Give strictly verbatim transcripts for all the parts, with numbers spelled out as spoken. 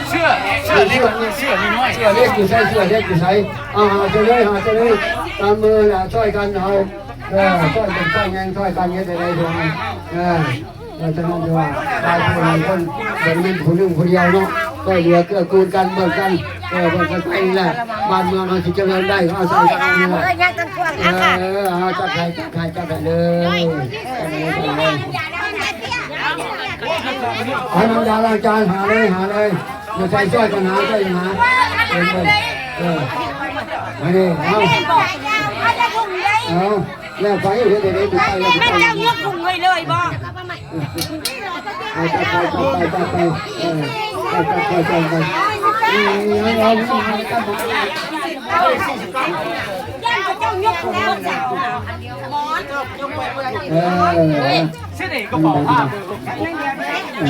เสื้อเสื้อเล็กเสื้อน้อย เสื้อเล็กอยู่ใส่ เสื้อเล็กอยู่ใส่ เอาหาเสื้อเลย หาเสื้อเลย ตามมือน่ะ ช่วยกันเอา เออ ช่วยกัน ช่วยกัน ช่วยกัน เฮ็ดได้ เออ เออ ฉะนั้นจะว่า หลายคน หลายคน บ่ได้เป็นผู้หนึ่งผู้เดียวเนาะ ช่วยเหลือเกื้อกูลกัน เบิ่งกัน เออ เบิ่งกันไปนี่แหละ บ้านเมืองเราสิเจริญได้ เอาใส่กันนี่แหละ เอ้ย ย่างตังกวาง เอ อ่ะค่ะ อ เอา จัดให้ จัดให้ จัดให้เลย จัดให้เลย จัดให้เลย เอาน้ำยาล้างจาน หาเลย หาเลย มาใส่ ช่วยกันหา ช่วยกันหา เออ เออ มาดิ เอา เอา แล้วไป เดี๋ยว เดี๋ยว เดี๋ยว ไป แล้ว มันจะยกถุงไว้เลยบ่ เอา จัดไป จัดไป จัดไป เออ จัดไป จัดไป อืม เอา เอา เอา เจ้ายกถุงไว้ เออ เส้นเอกก็บอกว่า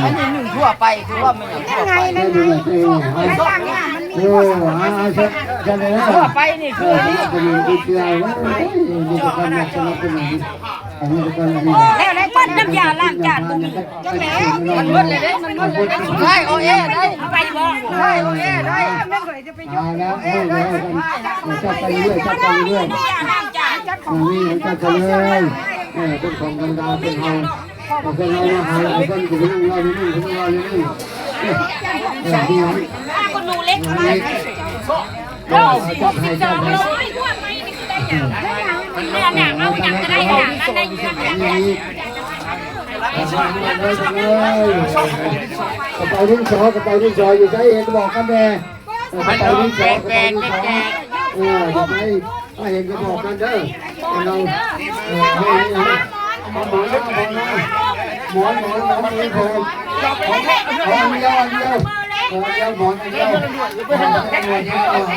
อันนี้หนึ่งทั่วไป คือว่ามันหนึ่งทั่วไป เออ เอา เอา เอา ทั่วไปนี่คืออันนี้ เออ เป็นอย่างนี้ เออ นี่ก็ความรัก สนับสนุน อันนี้ก็ความรัก แล้ว แล้ว น้ำยาล้างจานบ่มี จังแล้ว มันหมดเลยเด้ มันหมดเลยเด้ ได้ โอเอ ได้ เอาไปบ่ ได้ โอเอ ได้ เอาแล้ว เอาแล้ว จับไปเรื่อย จับไปเรื่อย น้ำยาล้างจาน อันนี้จับไปเลย เออ เป็นของกันดา เป็นเฮา เอาคนเรามาหาหลายคน กูไปนั่งรออยู่นี่ กูนั่งรออยู่นี่ เออ เออ นี่ไง คุณหนูเล็ก นี่ไง เอาจับให้ จับให้ เนี่ย เนี่ย เอาอย่างก็ได้ค่ะ นั่นได้ นี่ไง กระเป๋าดินสอ กระเป๋าดินสออยู่ใส่เอกบอกกันแม่ เออ กระเป๋าดินสอ กระเป๋าดินสอ เออ อยู่ใส่ ถ้าเห็นก็บอกกันเด้อ เรา เออ เอา เอา เอาหมอน เอาหมอน เอาหมอน หมอน หมอน หมอน หมอน หมอน เอาอันเดียว อันเดียว เออ อันเดียว หมอน อันเดียว หมอน อันเดียว เออ